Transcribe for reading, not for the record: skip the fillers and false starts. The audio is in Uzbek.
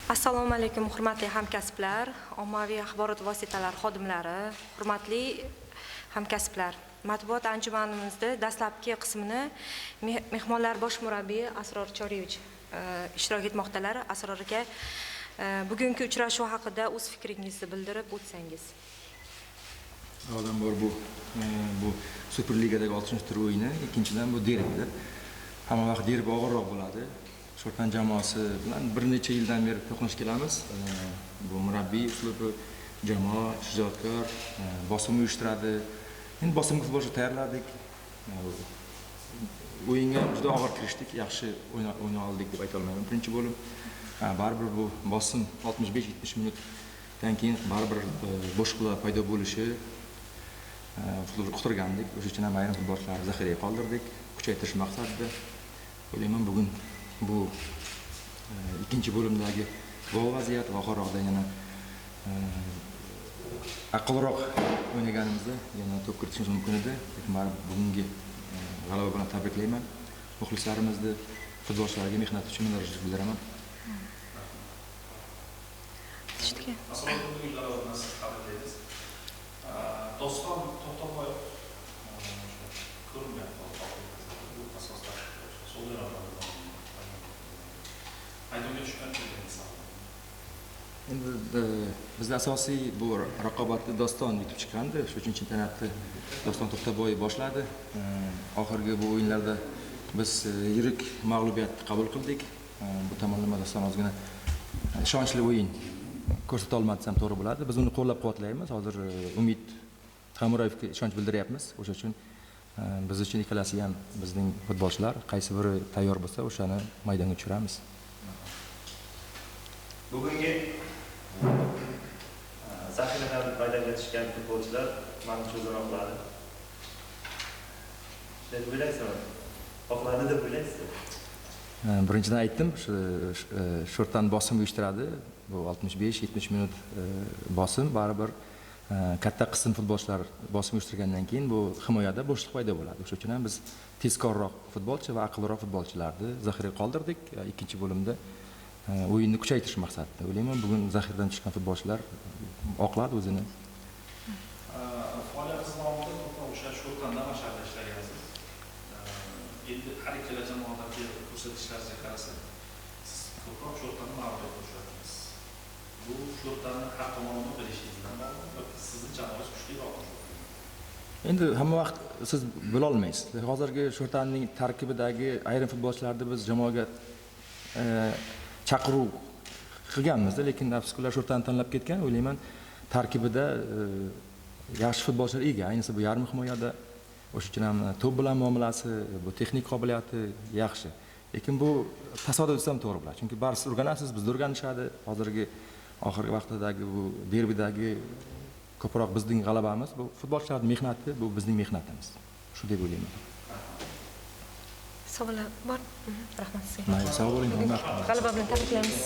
Assalomu alaykum, hurmatli hamkasblar, ommaviy axborot vositalari xodimlari, hurmatli hamkasblar. Matbuot anjumanimizda dastlabki qismini mehmonlar bosh murabbiyi Asror Choriyevich ishtirok etmoqdalar. Asror aka, bugungi uchrashuv haqida o'z fikringizni bildirib o'tsangiz. Avvalambor bu Superligadagi 6-tur o'yini, ikkinchidan bu derbida. Hamma vaqt derbi og'irroq bo'ladi. Sho'rtan jamoasi bilan bir necha yildan beri to'qnash kelamiz. Bu murabbiy uslubi, jamoa shijoatkor, bosim uyushtiradi. Endi bosimga futbolchi tayyorladik. O'yinga juda og'ir kirishdik, yaxshi o'yna oldik deb ayta olmayman birinchi bo'lim. Baribir bu bosim 65-70 minutdan keyin baribir bo'shliqlar paydo bo'lishi futbolchi uqtirgandik. O'sha uchun ham ayrim futbolchilarni zaxiraga qoldirdik, kuchaytirish maqsadida. O'ylayman, bugun bu ikkinchi bo'limdagi gol vaziyati va oxirroqda yana aqlliroq o'ynaganimizda yana to'p kiritishimiz mumkin edi. Lekin baribir bugungi g'alaba bilan tabriklayman muxlislarimizni, futbolchilarga mehnati uchun minnatdorchilik bildiraman. Eshitgan. Assalomu alaykum, bugungi g'alaba bilan sizni tabriklaymiz. Doston To'xtaboyev ko'rinmayapti, bu asosda maydonga tushgan. Endi bizda asosiy bu raqobatni Doston yutib chiqqandi. Shuning uchun chempionatni Doston To'xtaboyev boshladi. Oxirgi bu o'yinlarda biz yirik mag'lubiyatni qabul qildik. Bu tomonlama Doston ozgina ishonchli o'yin ko'rsata olmadi desam to'g'ri bo'ladi. Biz uni qo'llab-quvvatlaymiz. Hozir Umid Hamroyevga ishonch bildiryapmiz. O'sha uchun biz uchun ikkalasi ham bizning futbolchilar, qaysi biri tayyor bo'lsa, o'shani maydonga tushiramiz. Bugungi zaxiradan maydonga tushgan futbolchilar manimcha o'zini oqladi deb o'ylaysizmi? Oqladi deb o'ylaysizmi? Birinchidan aytdim, shu Sho'rtan bosim uyushtiradi. Bu 65-70 minut bosim baribir katta qism futbolchilar bosim uyushtirgandan keyin bu himoyada bo'shliq paydo bo'ladi. O'sha uchun ham biz tezkorroq futbolchi va aqlliroq futbolchilarni zaxiraga qoldirdik. Ikkinchi bo'limda o'yinni kuchaytirish maqsadida. O'ylayman, bugun zaxiradan tushgan futbolchilar oqladi o'zini. Faoliyatingiz davomida ko'proq o'sha Sho'rtanda va shaharda ishlagansiz. Endi har ikkala jamoadagi ko'rsatkichlaringizga qarasak, siz ko'proq Sho'rtanni mag'lubiyatga uchradingiz. Bu Sho'rtanni har tomonlama bilishingizdan bog'liq yoki sizni jamoangiz kuchliroq? Endi hamma vaqt siz bila olmaysiz. Hozirgi Sho'rtanning tarkibidagi ayrim futbolchilarni biz jamoaga chaqiruv qilganmiz, lekin afsuski ular Sho'rtanni tanlab ketgan. O'ylayman, tarkibida yaxshi futbolchilar ega, ayniqsa bu yarim himoyada. O'sha uchun ham to'p bilan muomalasi, bu texnik qobiliyati yaxshi. Lekin bu tasodif desam to'g'ri bo'ladi. Chunki barisi o'rganasiz, bizni o'rganishadi. Hozirgi oxirgi vaqtdagi bu derbidagi ko'proq bizning g'alabamiz, bu futbolchilarning mehnati, bu bizning mehnatimiz. Shu deb o'ylayman. Savollar bor? Rahmat sizga. Mayli, sog' bo'ling. G'alaba bilan tabriklaymiz.